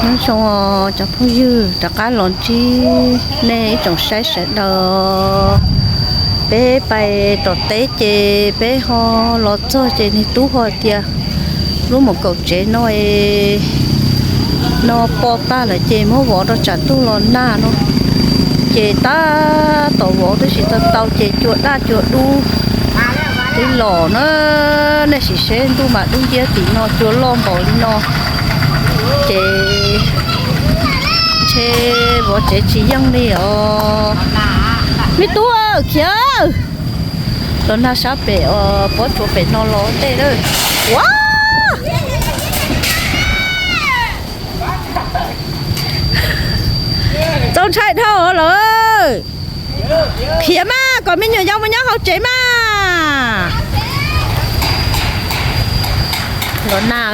Nyob zoo cov phooj ywg, rov qab los ntsib nej ib tsoom saib sawv daws. Peb pais tom teb ces peb ho los txog ces niag tub ho tias lub mom kaum tsev no no poj tag lawm ces muab vov rau tsam ntuj los nag no. Ces tab tom vov twb tsis tau tau ces cua daj cua dub twb los na. Nej sim seb ntuj mas dub nciab tim no, cua loj npaum li no. Ces ntshe vov tsev tsis yeej li os. Me tub, khiav los nag sab pem os, pob tsuas pem no los tej lawm. Ua, txaus ntshai dhau lawm. Khiav mas, kom me nyuam yaus mus nyob hauv tsev mas. Los nag,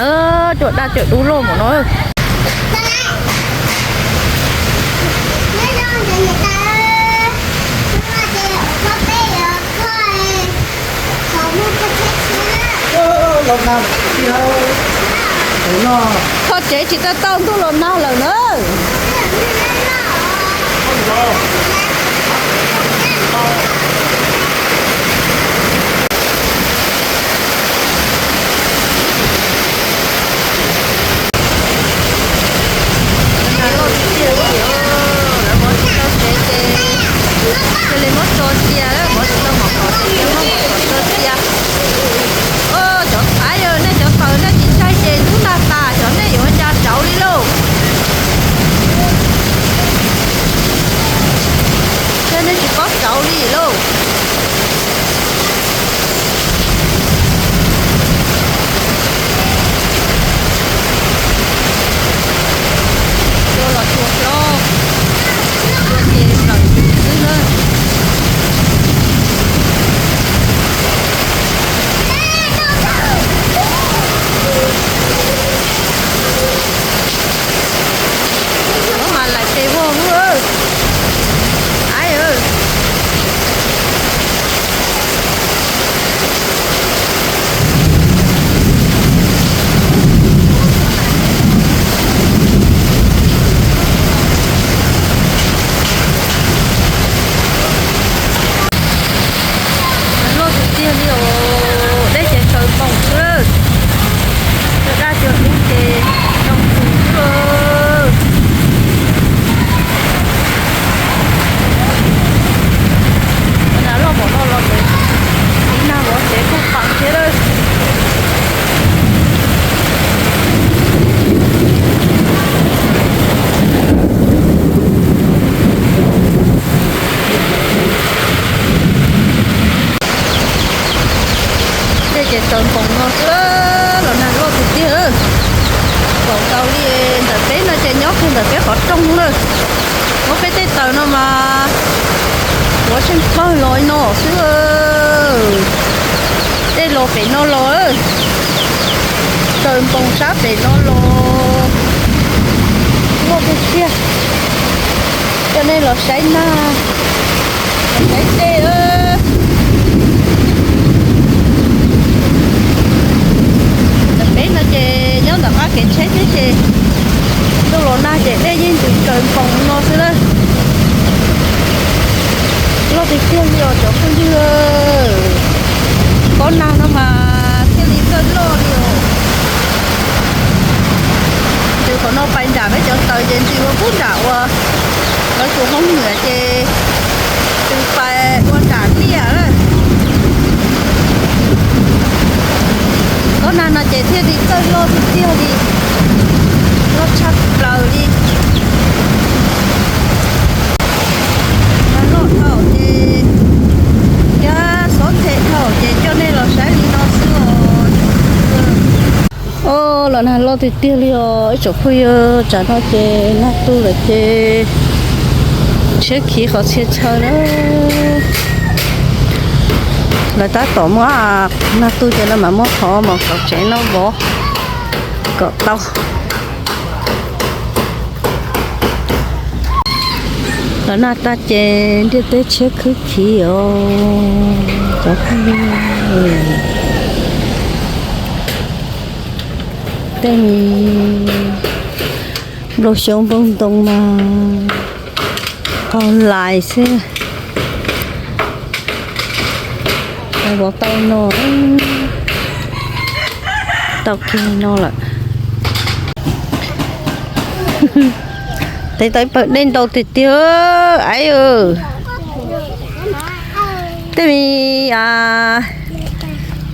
cua daj cua dub loj npaum no. Kho tsev tsis tau tau ntuj los nag lawm na. Lawv vov tsis tau tsev ces cia li muab tso cia, vov tsis tau mom kaum ces cia li muab mom kaum tso cia. Cov thaiv, nej cov taws nej tsis ntshai ces ntub nag tas xyov nej yuav ua cas rauv li lauj. Thiab nej tsis paub rauv li lauj. Cua los cua hlob, cua ces nplawm xwb na. Muab mas laim tes vog lub. Ai, luaj tiag tiag li os, dej ces tsaws npoos xwb. Cua daj cua dub ces nplooj tus xwb. Nag loj npaum no los tiv nag vov tsev kuj pam thiab lawm. Tej ces tsaws npoos no xwb, los nag loj tiag tiag. Npaum tau li ntawm peb no ces nyob kiag ntawm peb qhov rooj lawm. Muab peb tej taws no mas tuav tsheej pawg los no xwb. Tej los pem no los, tsaws npoos sab pem no los, loj tiag tiag. Coj nej los saib nag, los saib dej. Ntawm peb no ces nyob ntawm qab kev tsheb thiab ces ntuj los nag ces dej yeej ntws tsaws npoos no xwb na. Loj tiag tiag li os cov phooj ywg. Kob nag no mas thiaj li txawj loj li os. Ntws qhov no pais nram peb cov taws ces ntws ua pub nram uas lawv tus hoob niam ces ntws pais ua nram liaj lawm. Kob nag no ces thiaj li txawj loj tiag tiag li, loj tshaj plaws li. Nag loj dhau ces, thiab xob nthe dhau ces coj nej los saib li no xwb os. Os, los nag loj tiag tiag li os ib tsoom phooj ywg, tsam no ces nag tu lawm ces tsheb khiv qhov txhia chaw na. Lawv tab tom muab nag tu ces lawv mam muab qhov mom kaum tsev no vov kom tau. Los nag tag ces ntiaj teb tsheb khwb khiv os. Tej Nplooj xyoob nplooj ntoo mas qaug lais xwb. Vov tau no, tau kiag no lawm. Tes tau ib pawg dej ntau tiag tiag, aib. Tej me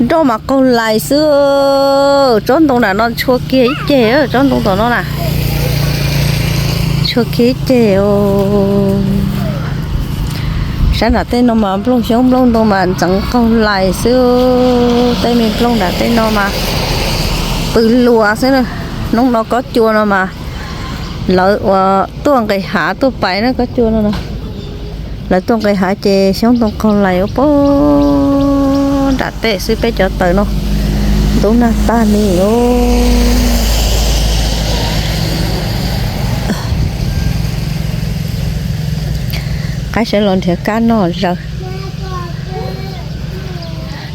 nroj mas qaug lais xwb. Tsob ntoo nram no tshua kiag ib ceg, tsob ntoo tom no na, tshua kiag ib ceg. Sab nram tej no mas nplooj xyoob nplooj ntoo mas ntxeev qaug lais xwb. Tej me nplooj nram tej no mas pw luas xwb. Hnub no kob cua no mas lawv ua tuaj nqis hav tuaj pais na, kob cua no na. Lawv tuaj nqis hav ces xyoob ntoo qaug lais ua pem nram tej xwb, peb cov taws no ntub nag tag li os. Qaib sawv los nrhiav kab noj zaws.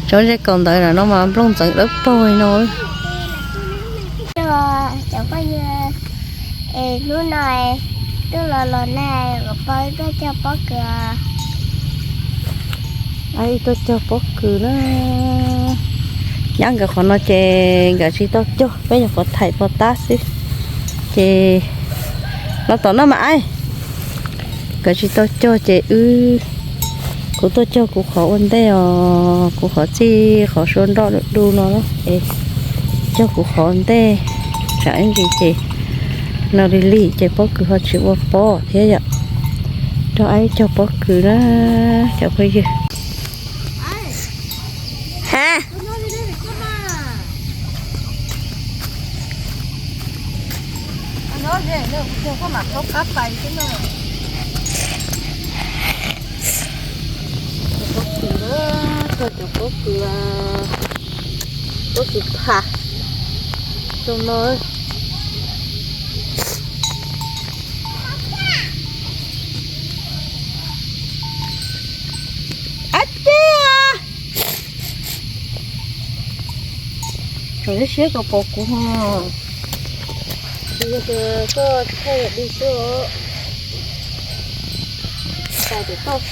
Tsob zej kaus ntawd no mas nplooj ntxeev dawb paug li no. Cov phooj ywg, es hnub no tuaj los los nag, kuv pab tuaj cog pob kws. Tuaj cog pob kws na. Nyab nkawd qhov no ces nkawd tsis tau cog, peb nyuam qhuav thaij pov tab xwb. Ces los tom no mas aib, nkawd tsis tau cog ces wb, kuv tuaj cog kuv qhov ua ntej os, kuv qhov txij qhov sua nroj du du no es cog kuv qhov ntej, tsam ib ntsis ces no li lim ces pob kws ho tsis ua pob thiab yom. Rau aib cog pob kws na, cov phooj ywg. Ha. Cov pob kws, cov pob kws, pob kws pha rau no. Ab tsi, tsam siab siab kom pom kuv ho. Tsis yog tias koj tsis thaij yam dig xwb os. Tsis tas tias koj.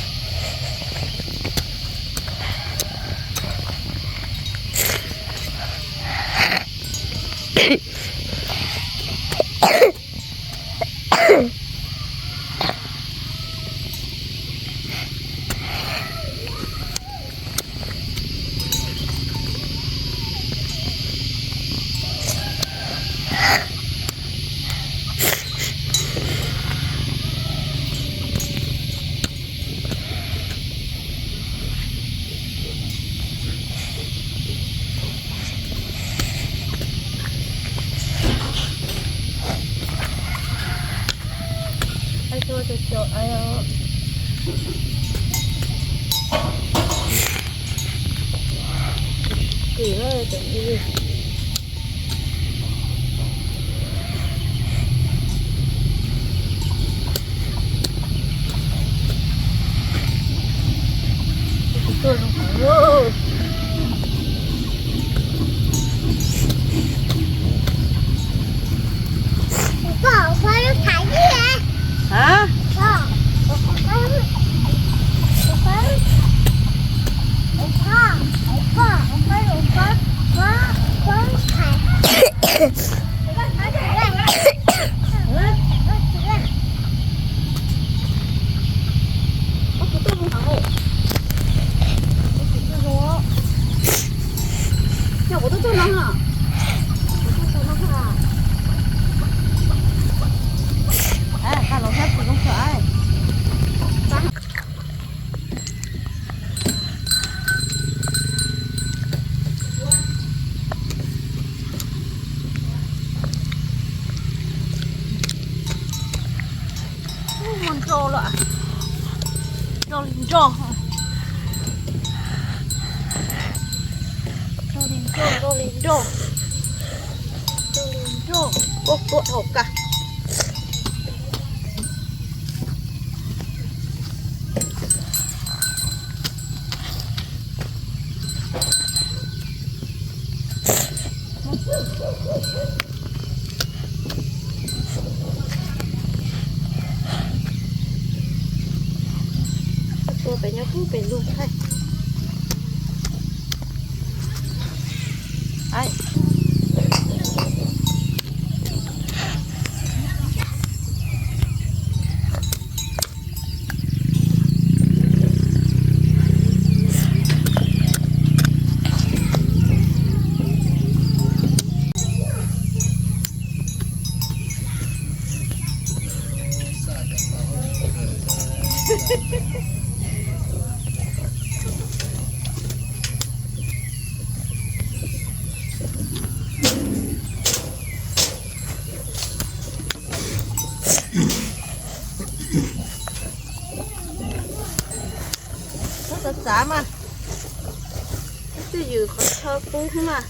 Muaj nroj lawm. Nroj li nroj. Nroj li nroj, nroj li nroj. Nroj li nroj. Kuj tuaj dhau kawg. Peb nyob pub pem lug thaij. Txav txav mas, twj ywm qhov chaw qub mas.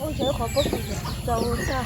Ua ntawd qhov pob kws txaus tag.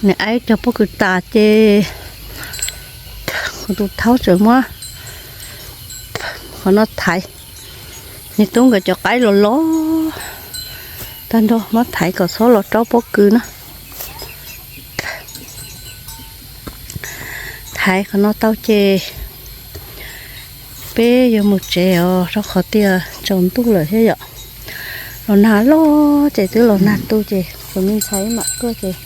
Nws aib cov pob kws tas ces kuv tus thaub tseem muab qhov no thaiv. Niag tub nkawd cov qaib los los tag nrho, muab thaiv kom txhob los raub pob kws na. Thaiv qhov no tau ces peb yuav mus tsev os, rau qhov tias tsaus ntuj lawm thiab yom. Los nag loj ces twb los nag tu ces kuv me ntxhais mam tuaj ces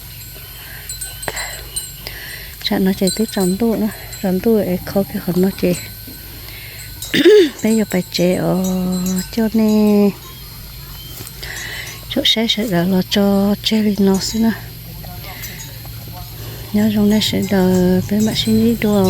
tsam no ces twb tsaus ntuj na, tsaus ntuj es kho kiag qhov no ces peb yuav pais tsev os. Coj nej tsoom saib sawv daws los tso tseg li no xwb na. Nyob zoo nej sawv daws, peb mam sib ntsib dua.